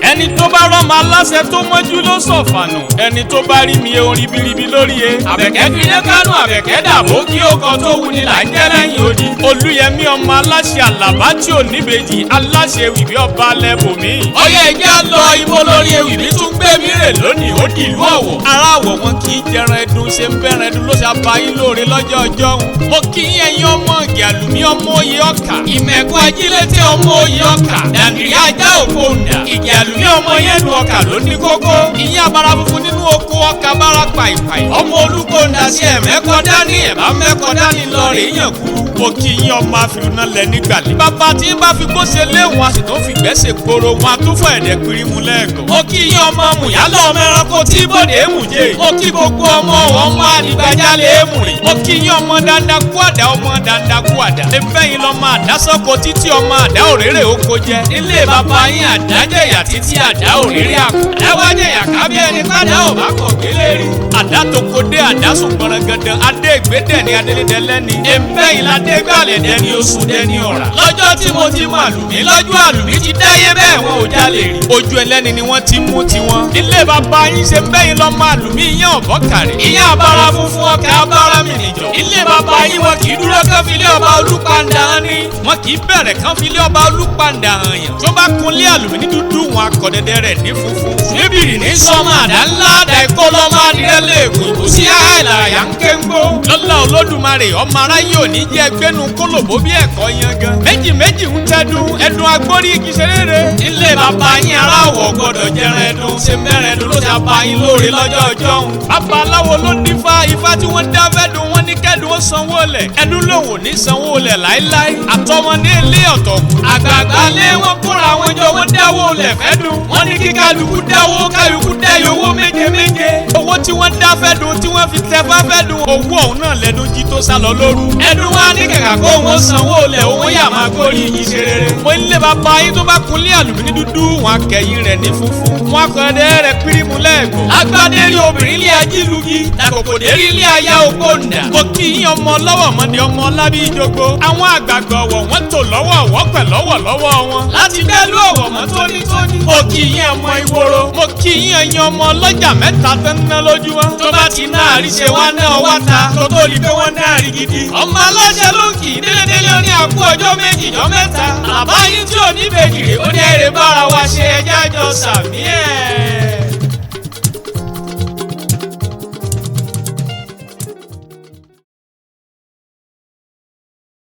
Ẹni tó bá rọ́mọ aláṣẹ tó mọ́jú ló sọ̀fànù. Ẹni tó bá rí mi ohun ribiribi lórí e. Àbẹ̀kẹ́ kiri Kánò, Àbẹ̀kẹ́ dàbò kí ó kọ tó wuni là ń jẹ́ lẹ́yìn odi. Olúyẹmí ọmọ aláṣẹ Àlàbá tí ò níbejì, aláṣẹ ewìbí ọba lẹ́bùnmí. Ọyẹ ẹjẹ́ á lọ ibo lórí ewìbí tún gbé mi rè lónìí, ó di ìlú Ọ̀wọ̀. Ará Ọ̀wọ̀ wọn kì í jẹran ẹdun, ṣe ń bẹ́ran ẹdun ló ṣe abayín lóore lọ́jọ́ ọjọ́ òun. Mo kí yín ẹ̀yin ọmọ Ìgè Àlùmí ọmọ oyè ọkà. Ìmẹ̀kọ ajílété ọmọ oyè ọkà. Dàgìrì ajá òkòǹdà. Ìgè Àlùmí ọmọ yẹnu ọkà ló ní kókó. Ìyẹn abara funfun nínú oko ọkà bára pàìpàì. Ọmọ olúkòǹdà sí ẹ̀mẹ́kọ dání, ẹ̀bá mẹ́kọ dání lọ rè yàn kú. Mo kí yín ọmọ àfìrúnà lẹ nígbàlẹ̀. Bàbá tí ń bá fi gbó ṣe léwọn, a sì tó fi gbẹ́sẹ̀ kóró wọn àtúfọ̀ ẹ̀dẹ̀ pirimu lẹ́ẹ̀gàn. Mo kí yín ọmọ mùyálọ̀ ọmọ ẹranko tí bòde èmùjẹ. Mo kí gbogbo ọmọ wọn mọ àdìgbàjálè èmùrìn. Mo kí yín ọmọ dandaku àdá, ọmọ dandaku àdá. Efẹ́yìn lọ́mọ àdásọ́kọ títí ọmọ àdá òréré oko jẹ. Nílé bàbá yín àdájẹ̀yà títí àdá òréré àkọ́. Àdáwájẹ̀yà kábí ẹni pàdá ò bá kọ̀ gbélé rí. Àdá tó kó dé àdásùn gbọ̀nràngàndàn, adé ìgbédẹ̀ ní adélédẹ́lẹ́ni. Efẹ́yìn ládé gbàlẹ̀ dẹni oṣù dẹni ọ̀rà. Lọ́jọ́ tí mo ti mọ Àlùmí, lọ́jọ́ Àlùmí ti dáyé bẹ́ẹ̀ wọn ò jalè rí. Ojú ẹlẹ́ni ni wọ́n ti mú tiwọn. Ilé bàbá yín ṣe bẹ́yìn lọ́mọ Àlùmí ìyẹn ọ̀bọ̀kàrẹ̀. Ìyẹn abara funfun ọkà abara mi nìjọ. Ilé bàbá yín wọn kì í dúró kán fi lé ọba Olúpàndà hàn ní. Wọn kì í bẹ̀rẹ̀ kán fi lé ọba Olúpàndà hàn yàn. Tó bá kunlé Àlùmí ní dúdú, wọn akọ̀dẹ̀dẹ̀ rẹ̀ ní funfun. Ṣébìrì ní sọmọ àdá ńlá àdá ẹ̀kọ́ lọ́mọ adìrẹ́ lẹ́ẹ̀kọ́ ìbùsí àìlàyà ń ké ń gbó. Lọ́lá Olódùmarè ọmọ aráyé ò ní jẹ́ gbénu kólòbó bí ẹ̀kọ́ yan gan. Méjì méjì ń tẹ́dún ẹdun agbórí igi ṣerére. Ilé bàbá yín aráwọ̀ gbọ́dọ̀ jẹran ẹdun, ṣe mẹ́rin ẹdun ló ṣe abayín lóore lọ́jọ́ ọjọ́ òun. Babaláwo ló dífá ifá tí wọ́n dá fẹ́dùn, wọ́n ní kẹ́dùn ó sanwó lẹ̀. Ẹdun lòun ò ní sanwó lẹ̀ láéláé. Àtọmọdé ilé ọ̀tọ̀ kù. Àgbààgbà lé wọn kóra wọn jọ, wọ́n dáwó lẹ̀ fẹ́dùn. Wọ́n ní kí kálukú dáwó, kálukú dáyọ̀ owó méje méje. Owó tí wọ́n dá fẹ́dùn tí wọ́n fi tẹ fá fẹ́dùn. Owó ọ̀hún náà lẹ́dún jí tó sá lọ lóru. Ẹdun wá ní kàkà kó wọn sanwó lẹ̀, owó yà máa gbórí igi ṣe rere. Mo ń lé bàbá yín tó bá kunlé Àlùmí ní dúdú, wọn akẹ́yìn rẹ̀ ní funfun. Wọn akọ̀dẹ́ rẹ̀ pírímù lẹ́ẹ̀gbọ́n. Agbádẹ́rì obìnrin ilé ajílugi, tàkòkòdérí ilé aya ògbóǹdà. Mo kí yín ọmọ lọ́wọ́ mọ́dé ọmọ lábí ìjogbo. Àwọn àgbààgbà ọ̀wọ̀ wọ́n tò lọ́wọ́ ọ̀wọ́ pẹ̀ lọ́wọ́ lọ́wọ́ wọn. Láti bẹ́ẹ̀ lú ọ̀wọ̀ mọ́ tónítóní. Mo kí yín ọmọ ìwòrò. Mo kí yín ẹyin ọmọ ọlọ́jà mẹ́ta tó ń ná lójú wọn. Tó bá ti ná àríṣe wá ná wá ta. Tó tó rí pé wọ́n ná àrí gidi. Ọmọ aláṣẹ ló ń kì í délédélé ó ní àkú ọjọ́ méjì jọ mẹ́ta. Àlàbá yín tí ò ní bèjì rè ó ní ẹ̀rẹ̀ bára wa ṣe ẹjẹ́ àjọ sàmí ẹ̀.